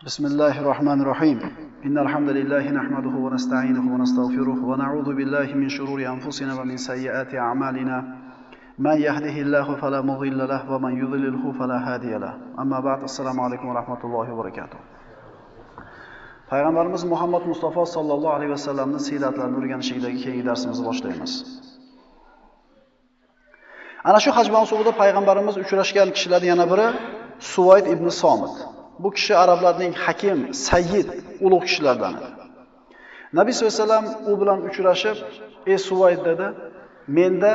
Bismillahir Rohmanir Rohim. Innal hamdalillahi nahmaduhu va nasta'inuhu va nastag'firuh va na'udhu billahi min shururi anfusina va min sayyiati a'malina. Man yahdihillahu fala mudilla lahu va man yudlilhu fala hadiya lahu. Amma ba'd. Assalomu alaykum va rahmatullohi va barakatuh. Payg'ambarimiz Muhammad Mustafa sallallohu alayhi vasallamning siyratlarini o'rganishlikdagi keyingi darsimizni boshlaymiz. Ana shu haj mavsumida payg'ambarimiz uchrashgan kishilarning yana biri Suvayd ibn Somit. Bu kishi arablarning hakim, sayyid, ulug' kishilardan edi. Nabiy sollallohu alayhi vasallam u bilan uchrashib, "Ey Suvayd" dedi, "Menda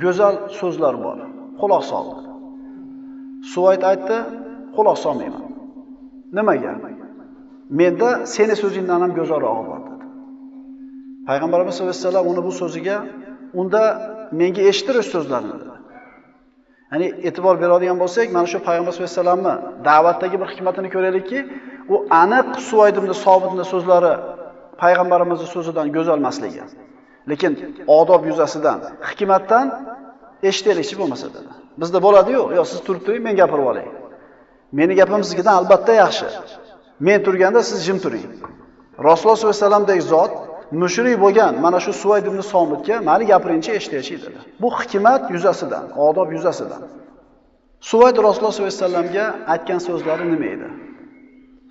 go'zal so'zlar bor. Quloq sol." Suvayd aytdi, "Quloq solmayman." Nimaga? Menda seni so'zingdan ham go'zalrog'i bor dedi. Payg'ambarimiz sollallohu alayhi vasallam uni bu so'ziga, unda menga eshittir so'zlarini dedi. Ya'ni e'tibor beradigan bo'lsak, mana shu payg'ambar sollallohu alayhi vasallamni da'vatdagi bir hikmatini ko'raylikki, u aniq Suvayd ibn Sobitning so'zlari payg'ambarimizning so'zidan go'zal emasligi. Lekin odob yuzasidan, hikmatdan eshitaylikchi bo'lmasa dedi. Bizda bo'ladi-yu, yo siz turib turing, men gapirib olay. Meni gapim sizdan albatta yaxshi. Men turganda siz jim turing. Rasululloh sollallohu alayhi vasallamdek zot mushrik bo'lgan mana shu Suvayd ibn Somitga meni gapiringchi eshitaychi dedi. Bu hikmat yuzasidan, odob yuzasidan. Suvayd Rasululloh sollallohu alayhi vasallamga aytgan so'zlari nima edi?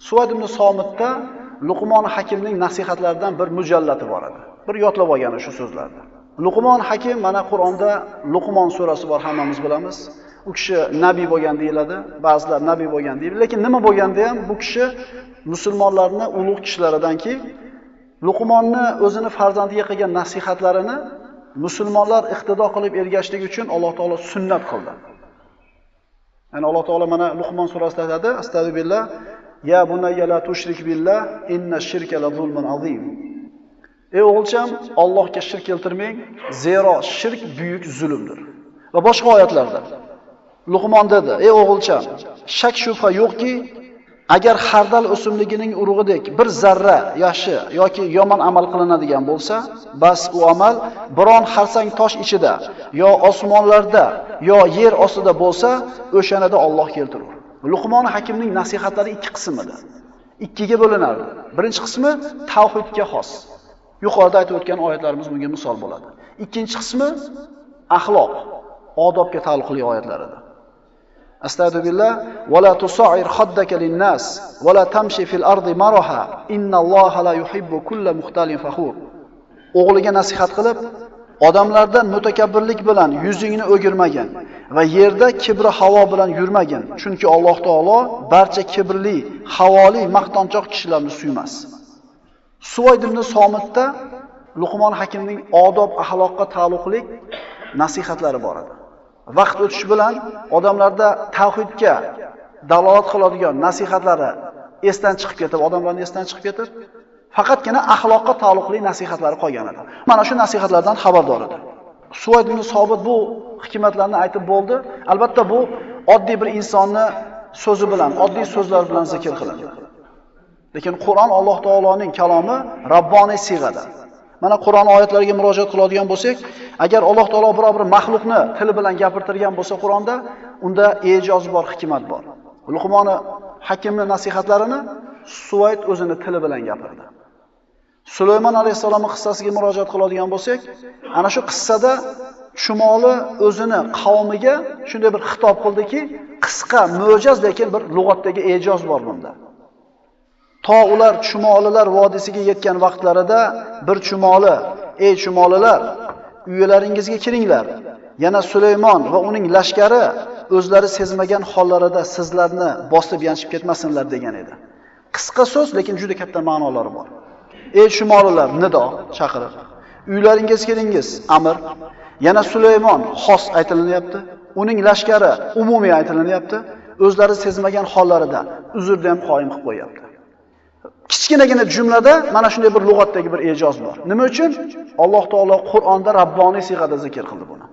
Suvayd ibn Somitda Luqmon Hakimning nasihatlaridan bir mujallati bor edi. Bir yodlab olgani shu so'zlarni. Luqmon Hakim mana Qur'onda Luqmon surasi bor, hammamiz bilamiz. U kishi nabiy bo'lgan deyiladi, ba'zilar nabiy bo'lgan deyiladi. Lekin nima bo'lganda ham bu kishi musulmonlarning ulug' kishilaridanki, Luqmonni o'zini farzandiga qilgan nasihatlarini musulmonlar iqtido qilib ergashlik uchun Alloh taolo sunnat qildi. Ya'ni Alloh taolo mana Luqmon surasida aytadi: "Astagfirullah, ya bunayya la tushrik billah, inna shirka la zulmun azim." Ey o'g'ilcham, Allohga shirk keltirmang, zero shirk buyuk zulmdir. Va boshqa oyatlarda Luqmon dedi: "Ey o'g'ilcham, shak shubha yo'qki, agar xardal o'simligining urug'idek bir zarra yaxshi yoki yomon amal qilinadigan bo'lsa, bas u amal biron xarsang tosh ichida yo osmonlarda yo yer ostida bo'lsa, o'shanada Alloh keltirur." Luqmon Hakimning nasihatlari ikki qism edi. Ikkiga bo'linardi. Birinchi qismi tavhidga xos. Yuqorida aytib o'tgan oyatlarimiz bunga misol bo'ladi. Ikkinchi qismi axloq, odobga taalluqli oyatlar edi. Astagfirullah, va la tusa'ir khaddaka lin-nas va la tamshi fil ardi maraha innalloha la yuhibbu kulla muxtalin faxur. O'g'liga nasihat qilib, odamlardan mutakabbirlik bilan yuzingni o'girmagin va yerda kibri havo bilan yurmagin, chunki Alloh taolo barcha kibrli, havoli, maqtanchoq kishilarni suymas. Suvayd ibn Somitda Luqmon Hakimning odob axloqqa taalluqli nasihatlari bor edi. Vaqt o'tishi bilan odamlarda tavhidga dalolat qiladigan nasihatlari esdan chiqib ketib, odamlarning esdan chiqib ketib, faqatgina axloqqa taalluqli nasihatlari qolgan edi. Mana shu nasihatlardan xabardor edi. Suvayd ibn Sobit bu hikmatlarni aytib bo'ldi. Albatta bu oddiy bir insonni so'zi bilan, oddiy so'zlar bilan zikr qilindi. Lekin Qur'on Alloh taoloning kalomi Rabboniy siyg'ada. Mana Qur'on oyatlariga murojaat qiladigan bo'lsak, agar Alloh taolo biror bir maxluqni tili bilan gapirtirgan bo'lsa Qur'onda, unda e'joz bor, hikmat bor. Luqmon Hakimning nasihatlarini Suvayd o'zini tili bilan gapirdi. Sulaymon alayhissalomning qissasiga murojaat qiladigan bo'lsak, ana shu qissada chumoli o'zini qavmiga shunday bir xitob qildiki, qisqa, mo'jaz, lekin bir lug'atdagi e'joz bor bunda. To ular chumolilar vodisiga yetgan vaqtlarida bir chumoli: "Ey chumolilar, uylaringizga kiringlar. Yana Sulaymon va uning lashkari o'zlari sezmagan hollarida sizlarni bosib yanchib ketmasinlar" degan edi. Qisqa so'z, lekin juda katta ma'nolari bor. Ey chumolilar, nido, chaqiriq. Uylaringizga kiringiz, amr. Yana Sulaymon xos aytilinyapti. Uning lashkari umumiy aytilinyapti. O'zlari sezmagan hollarida uzrni ham qoyim qilib qo'yapti. Kichkinagina jumlada mana shunday bir lug'atdagi bir e'joz bor. Nima uchun? Alloh taolo Qur'onda Rabboniy siyg'ada zikr qildi buni.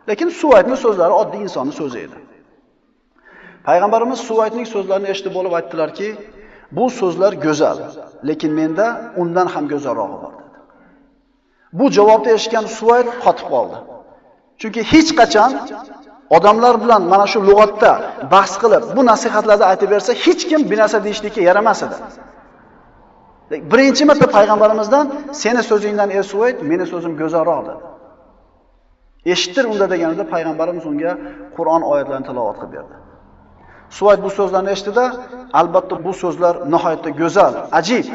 Lekin Suvaydning so'zlari oddiy insonning so'zi edi. Payg'ambarimiz Suvaydning so'zlarini eshitib bo'lib aytdilarki, bu so'zlar go'zal, lekin menda undan ham go'zalrog'i bor dedi. Bu javobni eshitgan Suvayd qotib qoldi. Chunki hech qachon Odamlar bilan mana shu lug'atda bahs qilib, bu nasihatlarni aytib bersa, hech kim bir narsa deyishlikka yaramas edi. Birinchi marta payg'ambarimizdan seni so'zingdan ey Suvayd, meni so'zim go'zalroq dedi. Eshittir unda deganida payg'ambarimiz unga Qur'on oyatlarini tilovat qilib berdi. Suvayd bu so'zlarni eshitdi-da, albatta bu so'zlar nihoyatda go'zal, ajib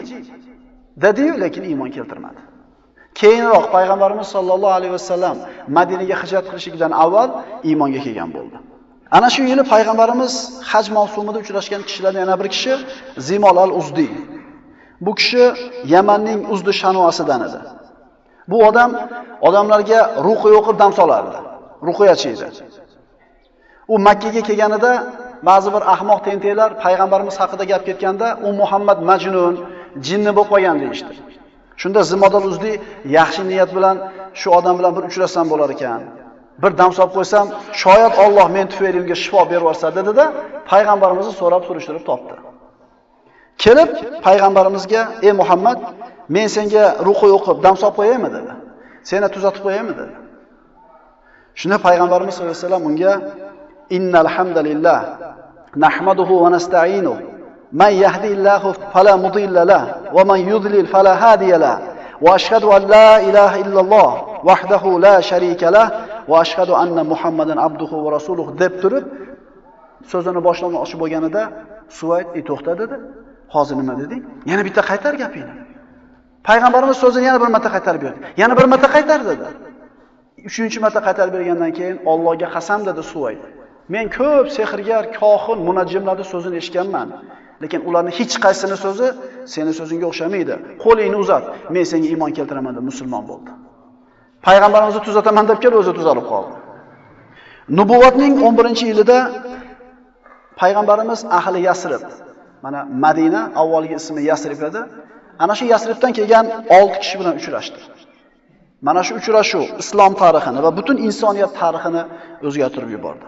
dedi-yu, lekin iymon keltirmadi. Keyinroq payg'ambarimiz sollallohu alayhi vasallam Madinaga hijrat qilishidan avval iymonga kelgan bo'ldi. Ana shu yili payg'ambarimiz haj mavsumida uchrashgan kishilardan yana bir kishi Zimol al-Uzdi. Bu kishi Yamanning Uzdi shanuasidan edi. Bu odam odamlarga ruqya o'qib dam solardi. Ruqyachi edi. U Makka ga kelganida ba'zi bir ahmoq tentaklar payg'ambarimiz haqida gap ketganda, u Muhammad majnun, jinni bo'lib qolgan deyishdi. Shunda Zimol al-Uzdi yaxshi niyat bilan shu odam bilan bir uchrasam bo'lar ekan. Bir dam solib qo'ysam, shoyat Alloh men tufaylimga shifo berib yuborsa dedi-da, payg'ambarimizni so'rab surishtirib topdi. Kelib payg'ambarimizga, "Ey Muhammad, men senga ruqya o'qib dam solib qo'yaymi?" dedi. "Seni tuzatib qo'yaymi?" dedi. Shunda payg'ambarimiz sollallohu alayhi vasallam unga "Innal hamdalillah nahmaduhu va nasta'inuhu man yahdihillahu fala mudilla lah va man yudlil fala hadiya lah va ashhadu an la ilaha illalloh wahdahu la sharika lah va ashhadu anna Muhammadan abduhu va rasuluhu" deb turib so'zini boshlamoqchi bo'lganida Suvayd to'xta dedi. Hozir nima deding? Yana bitta qaytar gapingni. Payg'ambarimiz so'zini yana bir marta qaytarib berdi. Yana bir marta qaytar dedi. Uchinchi marta qaytarib bergandan keyin Allohga qasam dedi Suvayd. Men ko'p sehrgar, kohin, munajjimlarning so'zini eshitganman. Lekin ularning hech qaysini so'zi seni so'zingga o'xshamaydi. Qo'lingni uzat, men senga iymon keltiraman deb musulmon bo'ldi. Payg'ambarimizni tuzataman deb kelib o'zi tuzalib qoldi. Nubuvatning 11-yilida payg'ambarimiz ahli Yasrib, mana Madina avvalgi ismi Yasrib edi. Ana shu Yasribdan kelgan 6 kishi bilan uchrashdi. Mana shu uchrashuv islom tarixini va butun insoniyat tarixini o'zgartirib yubordi.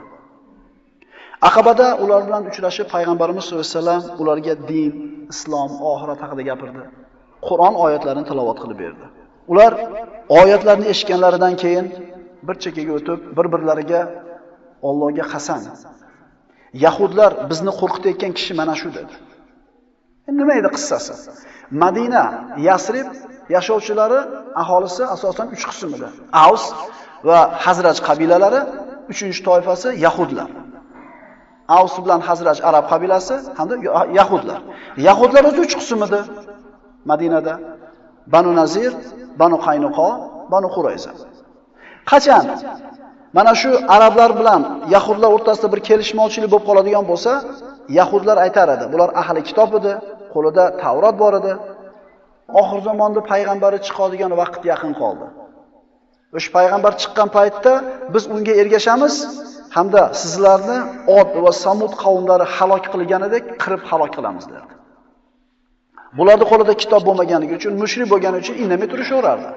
Aqabada ular bilan uchrashib payg'ambarimiz sollallohu alayhi vasallam ularga din, islom, oxirat haqida gapirdi. Qur'on oyatlarini tilovat qilib berdi. Ular oyatlarni eshitganlaridan keyin bir chekkaga o'tib, bir-birlariga Allohga qasam, Yahudlar bizni qo'rqitayotgan kishi mana shu dedi. Nima edi qissasi? Madina, Yasrib yashovchilari, aholisi asosan 3 qism edi. Avs va Hazraj qabilalari, 3-toifasi Yahudlar. Avs bilan Hazraj arab qabilasi hamda Yahudlar. Yahudlar o'zi 3 qism edi Madinada. Banu Nazir, Banu Qaynuqo, Banu Qurayza. Qachon mana shu arablar bilan yahudlar o'rtasida bir kelishmovchilik bo'lib qoladigan bo'lsa, yahudlar aytar edi, bular ahli kitob edi, qo'lida Tavrot bor edi. Oxir zamonda payg'ambari chiqadigan vaqt yaqin qoldi. O'sha payg'ambar chiqqan paytda biz unga ergashamiz hamda sizlarni Od va Samud qavmlari halok qilganidek qirib halok qilamiz derdi. Bularning qo'lida kitob bo'lmaganligi uchun, mushrik bo'lgani uchun indamay turishaverardi.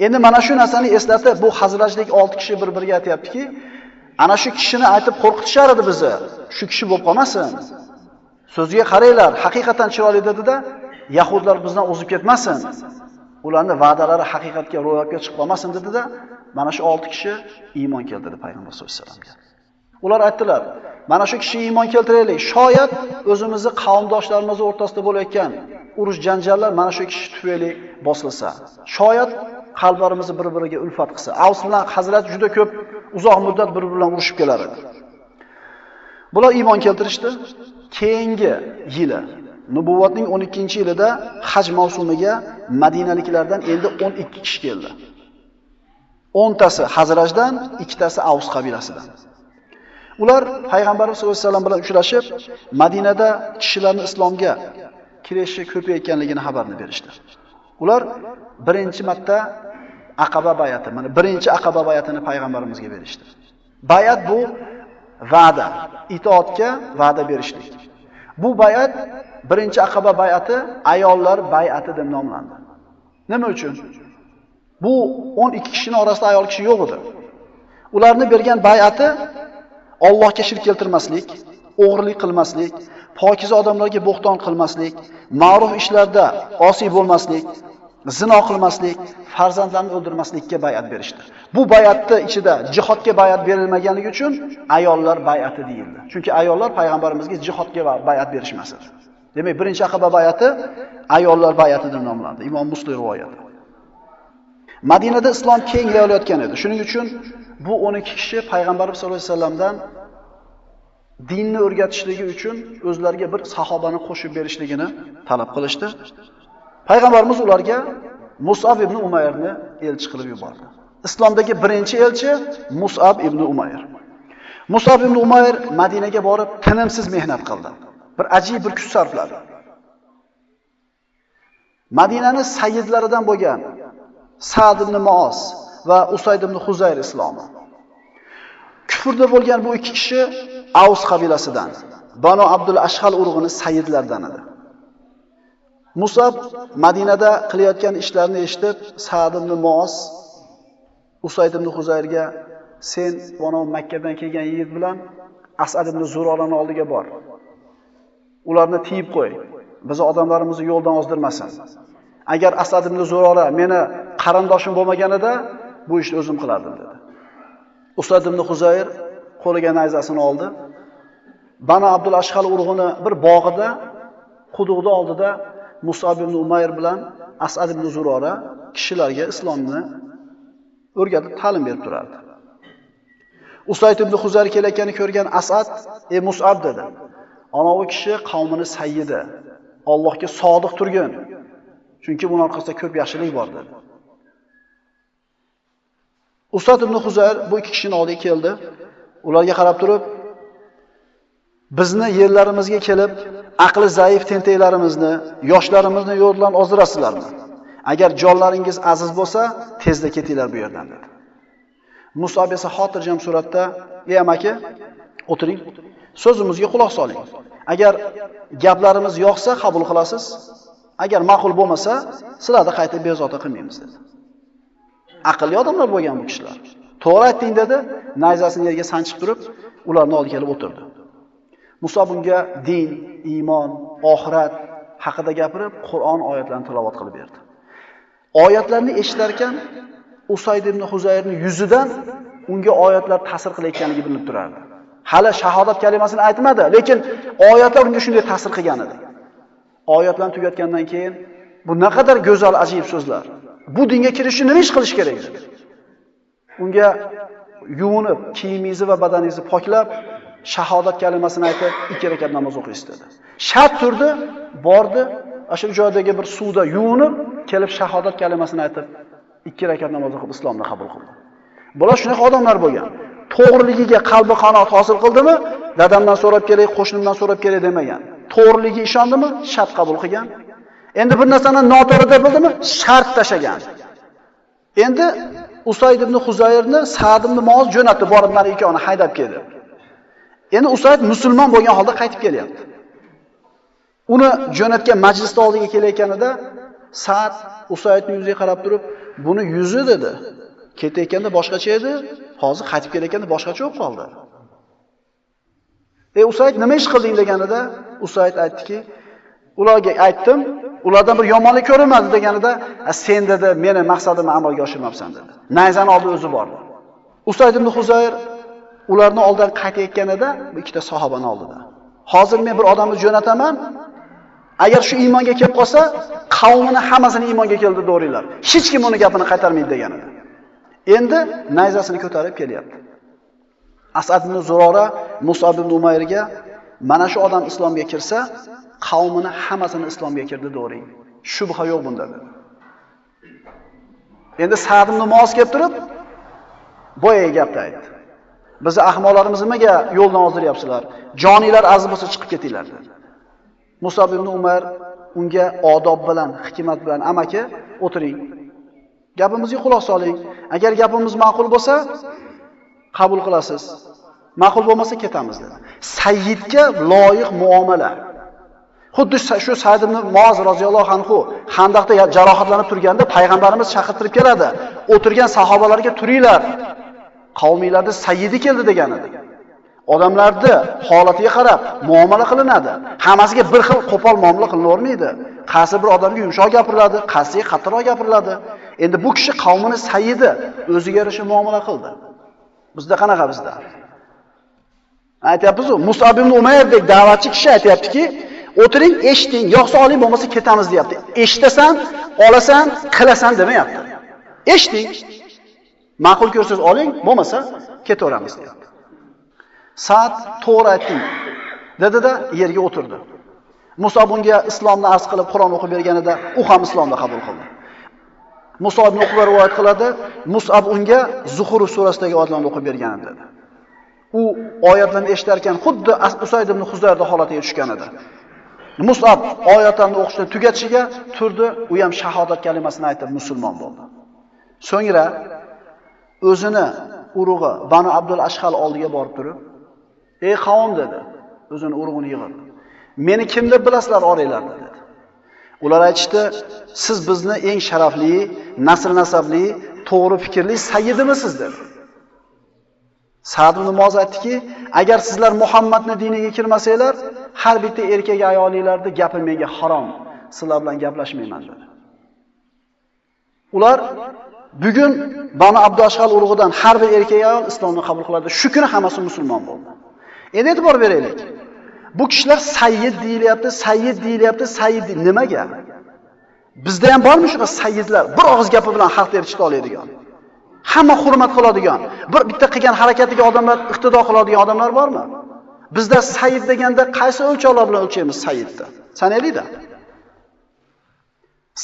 Endi mana shu narsani eslatib, bu Hazrajlik 6 kishi bir-biriga aytayaptiki, ana shu kishini aytib qo'rqitishar edi bizni. Shu kishi bo'lib qolmasin. So'ziga qaranglar, haqiqatan chiroyli dedi-da, yahudlar bizdan o'zib ketmasin. Ularning va'dalari haqiqatga, ro'yobga chiqib qolmasin dedi-da, mana shu 6 kishi iymon keltirdi payg'ambar sollallohu alayhi vasallamga. Ular aytdilar, mana shu kishiga iymon keltiraylik. Shoyat o'zimizni qavmdoshlarimiz o'rtasida bo'layotgan urush janjallar mana shu kishi tufayli bosilsa. Shoyat qalblarimizni bir-biriga ulfat qilsa. Avs bilan Hazrat juda ko'p uzoq muddat bir-biri bilan urushib kelar edi. Bular iymon keltirishdi. Keyingi yili, Nubuvatning 12-yilida haj mavsumiga Madinaliklardan endi 12 kishi keldi. 10 tasi Hazrajdan, 2 tasi Avs qabilasidan. Ular payg'ambarimiz sollallohu alayhi vasallam bilan uchrashib, Madinada kishilarni islomga kirishi ko'payotganligini xabarini berishdi. Ular birinchi marta Aqaba bay'ati, mana birinchi Aqaba bay'atini payg'ambarimizga berishdi. Bay'at bu va'da, itoatga va'da berishlik. Bu bay'at birinchi Aqaba bay'ati ayollar bay'ati deb nomlandi. Nima uchun? Bu 12 kishining orasida ayol kishi yo'q edi. Ularni bergan bay'ati Allohga shirk keltirmaslik, o'g'irlik qilmaslik, pokiza odamlarga bo'xton qilmaslik, ma'ruf ishlarda osiy bo'lmaslik, Zino qilmaslik, farzandlarni o'ldirmaslikka bay'at berishdi. Bu bay'atni ichida jihodga bay'at berilmaganligi uchun ayollar bay'ati deyildi. Chunki ayollar payg'ambarimizga jihodga bay'at berishmas edi. Demak, birinchi Aqaba bay'ati ayollar bay'ati deb nomlandi. Imom Muslim rivoyati. Madinada islom keng yoyilayotgan edi. Shuning uchun bu 12 kishi payg'ambarimiz sollallohu alayhi vasallamdan dinni o'rgatishligi uchun o'zlariga bir sahobani qo'shib berishligini talab qilishdi. Payg'ambarimiz ularga Mus'ab ibn Umayrni elchi qilib yubordi. Islomdagi birinchi elchi Mus'ab ibn Umayr. Mus'ab ibn Umayr Madinaga borib tinimsiz mehnat qildi. Bir ajib bir kuch sarfladi. Madinani sayyidlaridan bo'lgan Sa'd ibn Muoz va Usayd ibn Huzayr islomi. Kufrda bo'lgan bu ikki kishi Avs qabilasidan, Banu Abdul Ashhal urug'ini sayyidlaridan edi. Musab Madinada qilayotgan ishlarini eshitib, Sa'd ibn Muoz Usayd ibn Huzayrga sen mana Makkadan kelgan yigit bilan Asad ibn Zurorani oldiga bor. Ularni tiyib qo'y. Biz odamlarimizni yo'ldan ozdirmasin. Agar Asad ibn Zurora meni qarindoshim bo'lmaganida bu ishni o'zim qilardim dedi. Usayd ibn Huzayr qo'liga nayzasini oldi. Banu Abdul Ashhal urug'ini bir bog'ida, quduqda oldida Mus'ab ibn Umayr bilan Asad ibn Zurora kishilarga islomni o'rgatib ta'lim berib turardi. Usayd ibn Huzayr kelayotganini ko'rgan Asad, "Ey Mus'ab" dedi. Ana u kishi qavmini sayyidi. Allohga sodiq turgin. Chunki buning orqasida ko'p yaxshilik bor dedi. Usayd ibn Huzayr bu ikki kishining oldiga keldi. Ularga qarab turib, bizni yerlarimizga kelib, aqli zaif tentaklarimizni, yoshlarimizni yo'ldan ozdirasizlarmi? Agar jonlaringiz aziz bo'lsa, tezda ketinglar bu yerdan dedi. Mus'ab esa xotirjam suratda, "Ey amaki, o'tiring, so'zimizga quloq soling. Agar gaplarimiz yoqsa qabul qilasiz, agar ma'qul bo'lmasa, sizlarni qayta bezovta qilmaymiz" dedi. Aqlli odamlar bo'lgan bu kishilar. To'g'ri aytding dedi, nayzasini yerga sanchib turib, ularni oldiga kelib o'tirdi. Musa bunga din, iymon, oxirat haqida gapirib, Qur'on oyatlarini tilovat qilib berdi. Oyatlarni eshitar ekan, Usayd ibn Huzayrning yuzidan unga oyatlar ta'sir qilayotganligi bilinib turardi. Hali shahodat kalimasini aytmadi, lekin oyatlar unga shunday ta'sir qilgan edi. Oyatlarni tugatgandan keyin bu naqadar go'zal, ajib so'zlar. Bu dinga kirish uchun nima ish qilish kerak dedi. Unga yuvinib, kiyimingizni va badaningizni poklab, shahodat kalimasini aytib, 2 rakat namoz o'qiysiz dedi. Shart turdi, bordi, o'sha joydagi bir suvda yuvinib, kelib shahodat kalimasini aytib, 2 rakat namoz o'qib islomni qabul qildi. Bular shunaqa odamlar bo'lgan. To'g'riligiga qalbi qanoat hosil qildimi? Dadamdan so'rab kelay, qo'shnimdan so'rab kelay demagan. To'g'riligiga ishondimi? Shart qabul qilgan. Endi bir narsani noto'g'ri deb bildimi? Shart tashagan. Endi Usayd ibn Huzayrni Sa'd ibn Muoz jo'natdi, borib nari ikkovini haydab keldi. Endi Usayd musulmon bo'lgan holda qaytib kelyapti. Uni jo'natgan majlisda oldiga kelayotganida Sa'd Usaydning yuziga qarab turib, buni yuzi dedi. Ketayotganda boshqacha edi, hozir qaytib kelayotganda boshqacha bo'lib qoldi. "Ey Usayd, nima ish qilding?" deganida Usayd aytdiki, "Ularga aytdim, ulardan bir yomonlik ko'rinmadi" deganida, "Sen dedi, meni maqsadimni amalga oshirmabsan" dedi. Nayzani oldi o'zi bordi. Usayd ibn Huzayr ularni oldidan qaytayotganida bu ikkita sahobani oldida. Hozir men bir odamni jo'nataman. Agar shu iymonga kelib qolsa, qavmini hammasini iymonga keldi do'ringlar. Hech kim uni gapini qaytarmaydi degan edi. Endi nayzasini ko'tarib kelyapti. Asad ibn Zurora Mus'ab ibn Umayrga mana shu odam islomga kirsa, qavmini hammasini islomga kirdi do'ring. Shubha yo'q bunda dedi. Endi Sa'd ibn Muoz kelib turib, boyagi gapni aytdi. Bizni ahmoqlarimiz nimaga yo'ldan ozdiryapsizlar? Joninglar aziz bo'lsa chiqib ketinglar dedi. Mus'ab ibn Umar unga odob bilan, hikmat bilan, amaki, o'tiring. Gapimizga quloq soling. Agar gapimiz ma'qul bo'lsa, qabul qilasiz. Ma'qul bo'lmasa ketamiz dedi. Sayyidga loyiq muomala. Xuddi shu Sa'd ibn Muoz roziyallohu anhu Handaqda jarohatlanib turganda payg'ambarimiz chaqirtirib keladi. O'tirgan sahobalarga turinglar. Qavmiylarda sayyidi keldi degan edi. Odamlarni holatiga qarab muomala qilinadi. Hammasiga bir xil qo'pol muomala qilinavermaydi. Qaysi bir odamga yumshoq gapiriladi, qaysiga qattiqroq gapiriladi. Endi bu kishi qavmini sayyidi, o'ziga yarasha muomala qildi. Bizda qanaqa bizda? Aytyapmiz-ku, Mus'ab ibn Umayrdek da'vatchi kishi aytyaptiki, o'tiring, eshiting, yo'qsa oling, bo'lmasa ketamiz deyapti. Eshitasan, olasan, qilasan demayapti. Eshiting. Ma'qul ko'rsangiz oling, bo'lmasa ketaveramiz deyapti. Sa'd to'g'ri aytding dedi-da yerga o'tirdi. Mus'ab unga islomni arz qilib Qur'on o'qib berganida u ham islomni qabul qildi. Mus'ab ibn Uqba rivoyat qiladi, Mus'ab unga Zuhur surasidagi oyatlarni o'qib bergan dedi. U oyatlarni eshitar ekan xuddi Usayd ibn Huzayrda holatiga tushgan edi. Mus'ab oyatlarni o'qishni tugatishiga turdi, u ham shahodat kalimasini aytib musulmon bo'ldi. So'ngra o'zini urug'i Banu Abdul Ashhal oldiga borib turib, "Ey qavm" dedi, o'zini urug'ini yig'ib. "Meni kim deb bilasizlar oranglarda?" dedi. Ular aytishdi, "Siz bizni eng sharafli, nasl-nasabli, to'g'ri fikrli sayyidimisiz" dedi. Sa'd ibn Muoz aytdiki, agar sizlar Muhammadning diniga kirmasanglar, har bitta erkak ayolinglarning gapi menga harom, sizlar bilan gaplashmayman dedi. Ular bugun Banu Abdul Ashhal urug'idan har bir erkak ayol islomni qabul qiladi. Shu kuni hammasi musulmon bo'ldi. Endi e'tibor beraylik. Bu kishilar sayyid deyilyapti, sayyid deyilyapti, sayyid nimaga? Bizda ham bormi shunaqa sayyidlar, bir og'iz gapi bilan xalqni erishta oladigan? Hamma hurmat qiladigan, bir bitta qilgan harakatiga odamlar iqtido qiladigan odamlar bormi? Bizda sayyid deganda qaysi o'lchovlar bilan o'lchaymiz sayyidni? Sanaylik-da.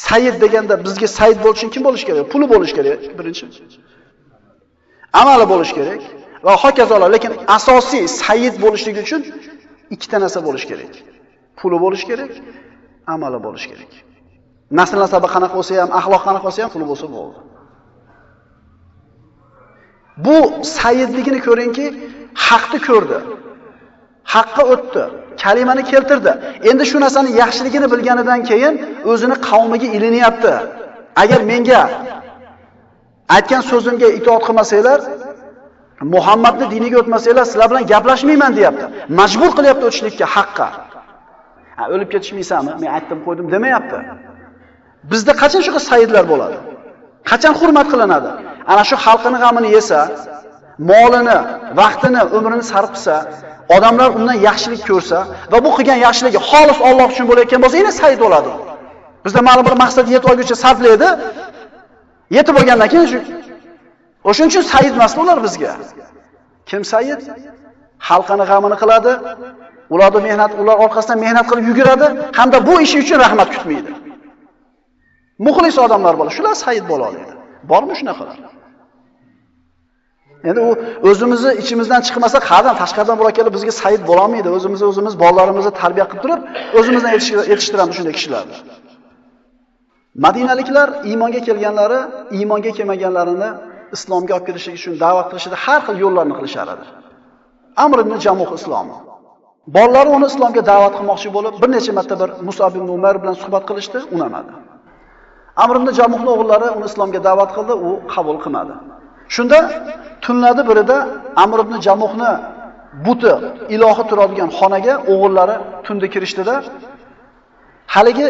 Sayyid deganda bizga sayyid bo'lish uchun kim bo'lish kerak? Puli bo'lish kerak birinchi. Amali bo'lish kerak va hokazolar, lekin asosiy sayyid bo'lishligi uchun ikkita narsa bo'lish kerak. Puli bo'lish kerak, amali bo'lish kerak. Nasl nasabi qanaqa bo'lsa ham, axloq qanaqa bo'lsa ham, puli bo'lsa bo'ldi. Bu sayyidligini ko'ringki, haqni ko'rdi. Haqqa o'tdi, kalimani keltirdi. Endi shu narsani yaxshiligini bilganidan keyin o'zini qavmiga ilinyapti. Agar menga aytgan so'zimga itoat qilmasanglar, Muhammadni diniga o'tmasanglar, sizlar bilan gaplashmayman deyapti. Majbur qilyapti o'tishlikka, haqqa. Ha, o'lib ketishmaysanmi? Men aytdim, qo'ydim demayapti. Bizda qachon shunaqa sayyidlar bo'ladi? Qachon hurmat qilinadi? Ana shu xalqini g'amini yesa, molini, vaqtini, umrini sarf qilsa, odamlar undan yaxshilik ko'rsa va bu qilgan yaxshiligi xolis Alloh uchun bo'layotgan bo'lsa, yana sayyid bo'ladi. Bizda ma'lum bir maqsad yetib olguncha sarflaydi. Yetib olgandan keyin shu o'shuning uchun sayyid emas ular bizga. Kim sayyid? Xalqini g'amini qiladi, ularni mehnat, ular orqasidan mehnat qilib yuguradi hamda bu ishi uchun rahmat kutmaydi. Muxlis odamlar bo'ladi, shular sayyid bo'la oladi. Bormi shunaqalar? Endi u o'zimizni ichimizdan chiqmasa, qayerdan tashqaridan birov kelib bizga sayyid bo'la olmaydi. O'zimizni o'zimiz bolalarimizni tarbiya qilib turib, o'zimizdan yetishtiramiz shunday kishilarni. Madinaliklar iymonga kelganlari, iymonga kelmaganlarini islomga olib kirish uchun da'vat qilishida har xil yo'llarni qilishar edi. Amr ibn Jamuh islomi. Bolalari uni islomga da'vat qilmoqchi bo'lib, bir necha marta bir Mus'ab ibn Umar bilan suhbat qilishdi, unamadi. Amr ibn Jamuhning o'g'illari uni islomga da'vat qildi, u qabul qilmadi. Shunda tunlarda birida Amr ibn Jamuhni buti ilohi turadigan xonaga o'g'illari tunda kirishdida, haligi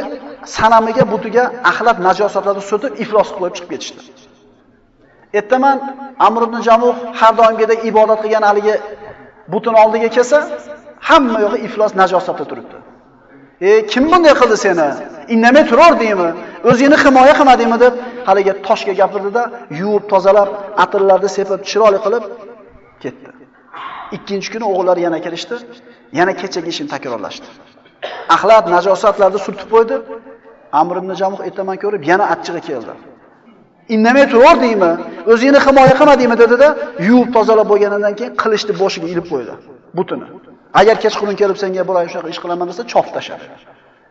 sanamiga, butiga axlat najosatlarni surtib, iflos qilib chiqib ketishdi. Ertaman Amr ibn Jamuh har doimgidek ibodat qilgan haligi butun oldiga kelsa, hamma yo'g'i iflos najosatda turibdi. Kim bunday qildi seni? Indamay turardingmi? O'zingni himoya qilmadingmi deb haligi toshga gapirdi-da, yuvib, tozalab, atirlarni sepib, chiroyli qilib ketdi. Ikkinchi kuni o'g'illari yana kelishdi, yana kechagi ishini takrorlashdi. Axlat, najosatlarni surtib qo'ydi. Amr ibn Jamuh ertaman ko'rib, yana achchig'i keldi. Indamay turardingmi? O'zingni himoya qilmadingmi dedi-da, yuvib tozalab bo'lganidan keyin qilichni boshiga ilib qo'ydi, butini. Agar kechqurun kelib senga biror shunaqa ish qilaman desa, chop tashadi.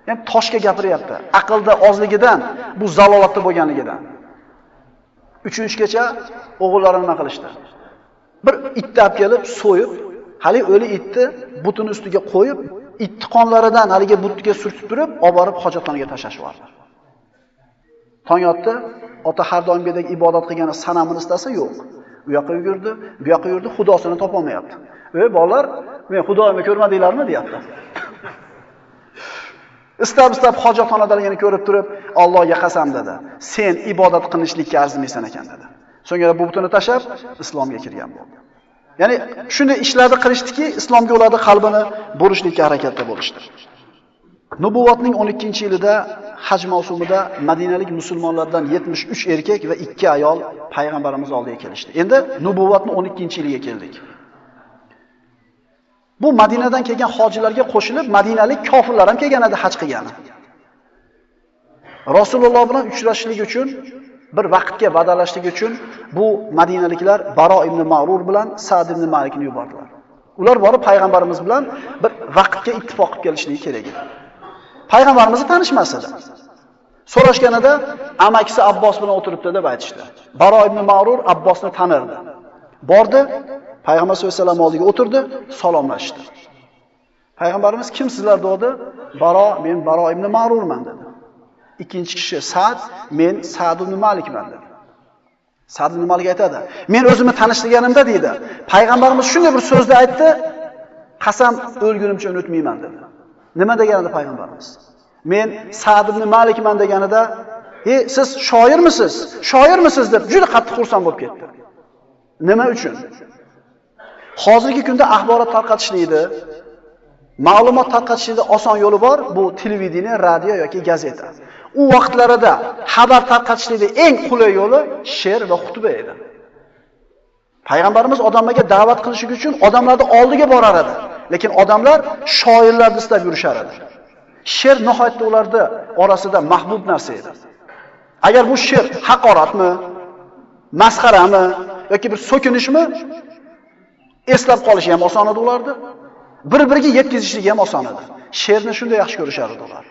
Ya'ni toshga gapiryapti. Aqlda ozligidan, bu zalolatda bo'lganligidan. Uchinchi kecha o'g'illari nima qilishdi? Bir itni olib kelib, so'yib, hali o'li itni butini ustiga qo'yib, itni qonlaridan haligi butiga surtib turib, olib borib hojatxonaga tashlashib yubordi. Tong otdi, ota har doimgidek ibodat qilgani sanamini istasa yo'q. U yoqqa yugurdi, bu yoqqa yurdi, xudosini topa olmayapti. Ey bolalar, men xudoyimni ko'rmadinglarmi deyapti. Istab-istab hojatxonadaligini ko'rib turib, Allohga qasam dedi. Sen ibodat qilishlikka arzimaysan ekan dedi. So'ngra bu butini tashlab islomga kirgan bo'ldi. Ya'ni shunday ishlarni qilishdiki, islomga ularning qalbini burishlikka harakatda bo'lishdi. Nubuvatning 12-yilida haj mavsumida Madinalik musulmonlardan 73 erkak va 2 ayol payg'ambarimiz oldiga kelishdi. Endi nubuvatning 12-yiliga keldik. Bu Madinadan kelgan hojilarga qo'shilib Madinalik kofirlar ham kelgan edi haj qilgani. Rasululloh bilan uchrashishlik uchun, bir vaqtga va'dalashlik uchun bu Madinaliklar Baro ibn Ma'rur bilan Sa'd ibn Malikni yubordilar. Ular borib payg'ambarimiz bilan bir vaqtga ittifoq qilib kelishligi kerak edi. Payg'ambarimizni tanishmas edi. So'rashganida amakisi Abbos bilan o'tiribdi deb aytishdi. Baro ibn Ma'rur Abbosni tanirdi. Bordi, Payg'ambar sollallohu alayhi vasallam oldiga o'tirdi, salomlashdi. Payg'ambarimiz kim sizlar dedi? Baro, men Baro ibn Ma'rurman dedi. Ikkinchi kishi Sa'd, men Sa'd ibn Malikman dedi. Sa'd ibn Malik aytadi, men o'zimni tanishtirganimda deydi, Payg'ambarimiz shunday bir so'zni aytdi, qasam o'lgunimcha unutmayman dedi. Nima deganida payg'ambarimiz? Men Sa'd ibn Malikman deganida, "Ey, siz shoirmisiz? Shoirmisiz?" deb juda qattiq xursand bo'lib ketdi. Nima uchun? Hozirgi kunda axborot tarqatishlikda, ma'lumot tarqatishlikda oson yo'li bor, bu televideniye, radio yoki gazeta. U vaqtlarida xabar tarqatishlikda eng qulay yo'li she'r va xutba edi. Payg'ambarimiz odamlarga da'vat qilish uchun odamlarni oldiga borar edi. Lekin odamlar shoirlarni istab yurishar edi. She'r nihoyatda ularda orasida mahbub narsa edi. Agar bu she'r haqoratmi, masxarami yoki bir so'kinishmi, eslab qolishi ham oson edi ularda. Bir-biriga yetkazishligi ham oson edi. She'rni shunday yaxshi ko'rishar edi ular.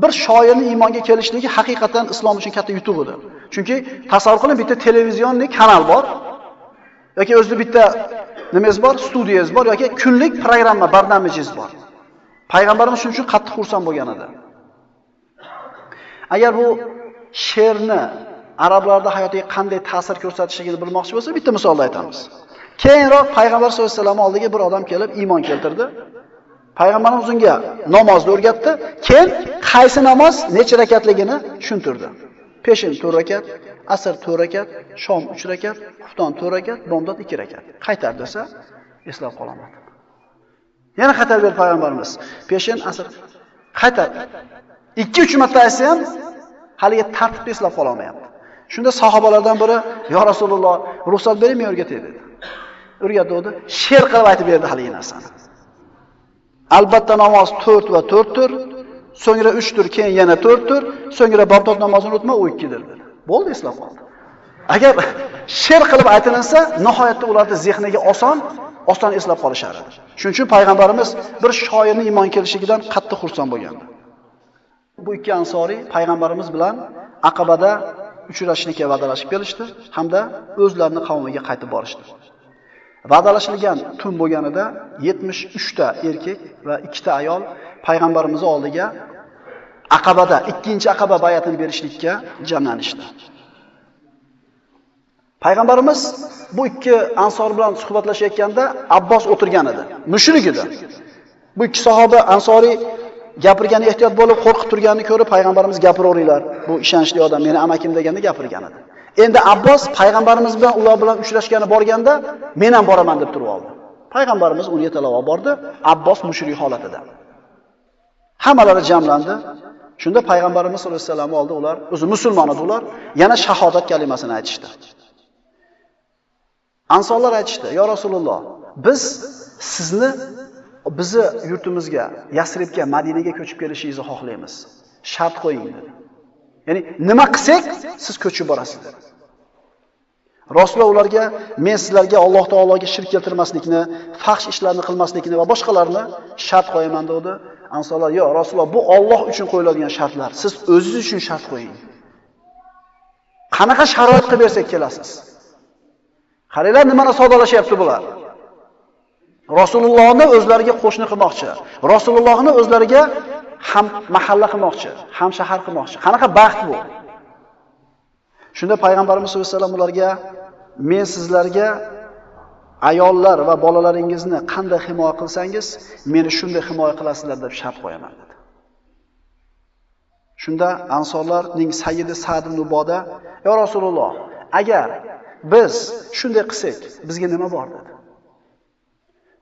Bir shoirning iymonga kelishligi haqiqatan islom uchun katta yutuq edi. Chunki tasavvur qiling, bitta televizionli kanal bor yoki o'zida bitta nimangiz bor, studiyangiz bor yoki kunlik programma, barnamajingiz bor. Payg'ambarimiz shuning uchun qattiq xursand bo'lgan edi. Agar bu she'rni arablarda hayotiga qanday ta'sir ko'rsatishligini bilmoqchi bo'lsa, bitta misolda aytamiz. Keyinroq Payg'ambar sollallohu alayhi vasallam oldiga bir odam kelib iymon keltirdi. Payg'ambarimiz unga namozni o'rgatdi. Keyin qaysi namoz necha rakatligini tushuntirdi. Peshin 4 rakat, asr 4 rakat, shom 3 rakat, xufton 4 rakat, bomdod 2 rakat. Qaytar desa, eslab qololmadi. Yana qaytarib berdi payg'ambarimiz. Peshin, asr qaytar. 2-3 marta aytsa ham haligi tartibni eslab qola olmayapti. Shunda sahobalardan biri, "Ya Rasululloh, ruxsat bering, men o'rgatay" dedi. O'rgatdi, she'r qilib aytib berdi haligi narsani. Albatta namoz 4 va 4 dir, so'ngra 3 dir, keyin yana 4 dir, so'ngra bomdod namozini unutma, u 2 dir dedi. Bo'ldi, eslab qoldi. Agar she'r qilib aytilinsa, nihoyatda ularning zehniga oson eslab qolishar edi. Shuning uchun payg'ambarimiz bir shoirning iymon kelishidan qattiq xursand bo'lgandi. Bu ikki ansoriy payg'ambarimiz bilan Aqabada uchrashishlikka va'dalashib kelishdi hamda o'zlarining qavmiga qaytib borishdi. Va'dalashilgan tun bo'lganida 73 ta erkak va 2 ta ayol payg'ambarimiz oldiga Aqabada ikkinchi Aqaba bay'atini berishlikka jamlanishdi. Payg'ambarimiz bu ikki ansor bilan suhbatlashayotganda Abbos o'tirgan edi. Mushrik edi. Bu ikki sahoba ansoriy gapirgani ehtiyot bo'lib qo'rqib turganini ko'rib payg'ambarimiz gapiraveringlar, bu ishonchli odam meni amakim deganda gapirgan edi. Endi Abbos payg'ambarimiz bilan ular bilan uchrashgani borganda men ham boraman deb turib oldi. Payg'ambarimiz uni yetalab olib bordi, Abbos mushrik holatida. Hammalari jamlandi. Shunda payg'ambarimiz sollallohu alayhi vasallam oldi, ular o'zi musulmon edi ular, yana shahodat kalimasini aytishdi. Ansorlar aytishdi: "Ya Rasululloh, biz sizni bizni yurtimizga, Yasribga, Madinaga ko'chib kelishingizni xohlaymiz. Shart qo'ying" dedi. Ya'ni nima qilsak, siz ko'chib borasiz dedi. Rasululloh ularga: "Men sizlarga Alloh taologa shirk keltirmaslikni, fahsh ishlarni qilmaslikni va boshqalarni shart qo'yaman" dedi. Ansorlar: "Yo'q, Rasululloh, bu Alloh uchun qo'yiladigan shartlar. Siz o'zingiz uchun shart qo'ying. Qanaqa sharoit qilib bersak kelasiz?" Qaranglar, nimani savdolashyapti bular. Rasulullohni o'zlariga qo'shni qilmoqchi. Rasulullohni o'zlariga ham mahalla qilmoqchi, ham shahar qilmoqchi. Qanaqa baxt bu? Shunda payg'ambarimiz sollallohu alayhi vasallam ularga: "Men sizlarga ayollar va bolalaringizni qanday himoya qilsangiz, meni shunday himoya qilasizlar deb shart qo'yaman" dedi. Shunda ansorlarning sayyidi Sa'd ibn Uboda: "Ya Rasululloh, agar biz shunday qilsak, bizga nima bor?" dedi.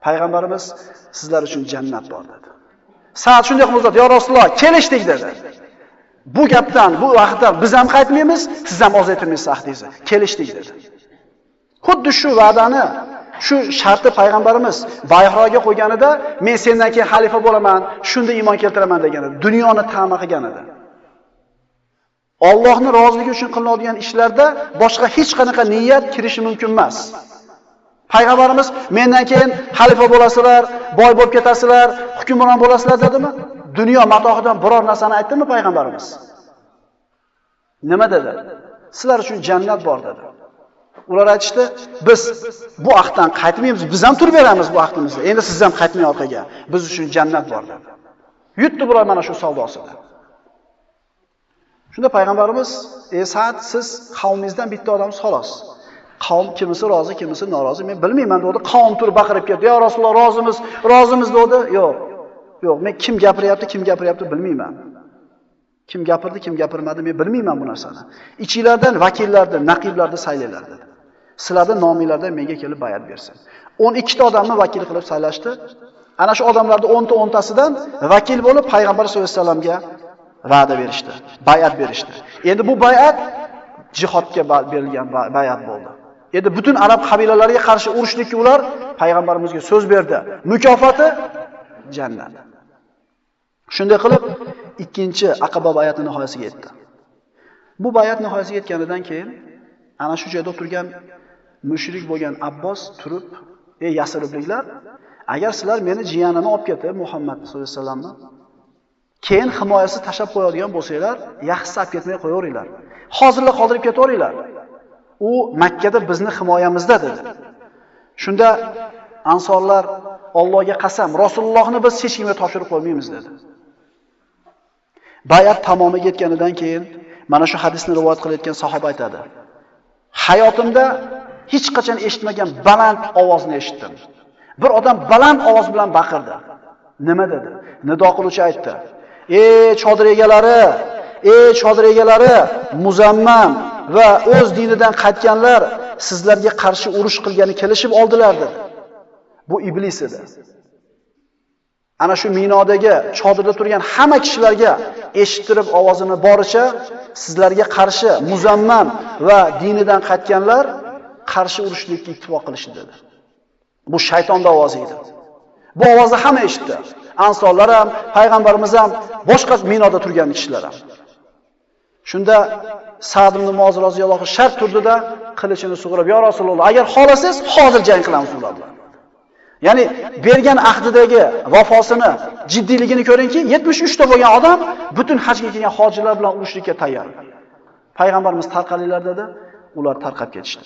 Payg'ambarimiz: "Sizlar uchun jannat bor" dedi. Sa'd shunday qilib uzatdi: "Ya Rasululloh, kelishdik" dedi. Bu gapdan, bu vaqtdan biz ham qaytmaymiz, siz ham ozaytirmaysiz ahdingizni. Kelishdik dedi. Xuddi shu va'dani, shu shartni payg'ambarimiz Bayhroga qo'yganida, men sendan keyin xalifa bo'laman, shunda iymon keltiraman degan edi. Dunyoni ta'ma qilgan edi. Allohning roziligi uchun qilinadigan ishlarda boshqa hech qanaqa niyat kirishi mumkin emas. Payg'ambarimiz mendan keyin xalifa bo'lasizlar, boy bo'lib ketasizlar, hukmron bo'lasizlar dedimi? Dunyo matohidan biror narsani aytdimi payg'ambarimiz? Nima dedi? Sizlar uchun jannat bor dedi. Ular aytishdi, biz bu ahddan qaytmaymiz, biz ham turib beramiz bu ahdimizni. Endi siz ham qaytmay orqaga. Biz uchun jannat bor dedi. Yutdi bular mana shu savdosida. Shunda payg'ambarimiz: "Ey Sa'd, siz qavmingizdan bitta odamsiz xolos. Qavm kimisi rozi, kimisi norozi, men bilmayman" dedi. Qavm turib baqirib ketdi: "Ya Rasululloh, rozimiz, rozimiz" dedi. Yo'q. Yo'q, men kim gapiryapti, kim gapiryapti bilmayman. Kim gapirdi, kim gapirmadi, men bilmayman bu narsani. Ichinglardan vakillarni, naqiblarni saylanglar dedi. Sizlarning nominglardan menga kelib bayat bersin. 12 ta odamni vakil qilib saylashdi. Ana shu odamlarning 10 ta 10tasidan vakil bo'lib payg'ambar sollallohu alayhi vasallamga va'da berishdi, bayat berishdi. Endi bu bayat jihodga berilgan bayat bo'ldi. Endi butun arab qabilalariga qarshi urushlikka ular payg'ambarimizga so'z berdi. Mukofoti jannat. Shunday qilib ikkinchi Aqaba bayati nihoyasiga yetdi. Bu bayat nihoyasiga yetganidan keyin ana shu joyda o'tirgan mushrik bo'lgan Abbos turib: "Ey yasribliklar, agar sizlar meni jiyanimni olib ketib Muhammad sollallohu alayhi vasallamni keyin himoyasi tashab qo'yadigan bo'lsanglar, yaxshisi olib ketmay qo'yaveringlar. Hozirla qoldirib ketaveringlar. U Makkada bizni himoyamizda" dedi. Shunda ansorlar: "Allohga qasam, Rasulullohni biz hech kimga topshirib qo'ymaymiz" dedi. Bayat tamomiga yetganidan keyin mana shu hadisni rivoyat qilayotgan sahoba aytadi: "Hayotimda hech qachon eshitmagan baland ovozni eshitdim. Bir odam baland ovoz bilan baqirdi. Nima dedi? Nido qiluvchi aytdi: "Ey chodir egalari, ey chodir egalari, muzammam va o'z dinidan qaytganlar sizlarga qarshi urush qilgani kelishib oldilar" dedi. Bu iblis edi. Ana shu minodagi chodirda turgan hamma kishilarga eshittirib ovozini boricha, sizlarga qarshi muzammam va dinidan qaytganlar qarshi urushlikka ittifoq qilishdi dedi. Bu shaytonning ovozi edi. Bu ovozni hamma eshitdi. Ansorlar ham, payg'ambarimiz ham, boshqa minoda turgan kishilar ham. Shunda Sa'd ibn Muoz roziyallohu anhu shart turdida qilichini sug'urib: "Ya Rasululloh, agar xolasangiz, hozir jang qilamiz ular bilan." Ya'ni bergan ahdidagi vafosini, jiddiyligini ko'ringki, 73 ta bo'lgan odam butun hajga kelgan hojilar bilan urushlikka tayyor. Payg'ambarimiz tarqalinglar dedi, ular tarqab ketishdi.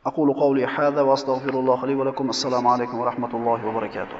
Aqulu qawli hada va astagfirulloh li va lakum. Assalomu alaykum va rahmatullohi va barakatuh.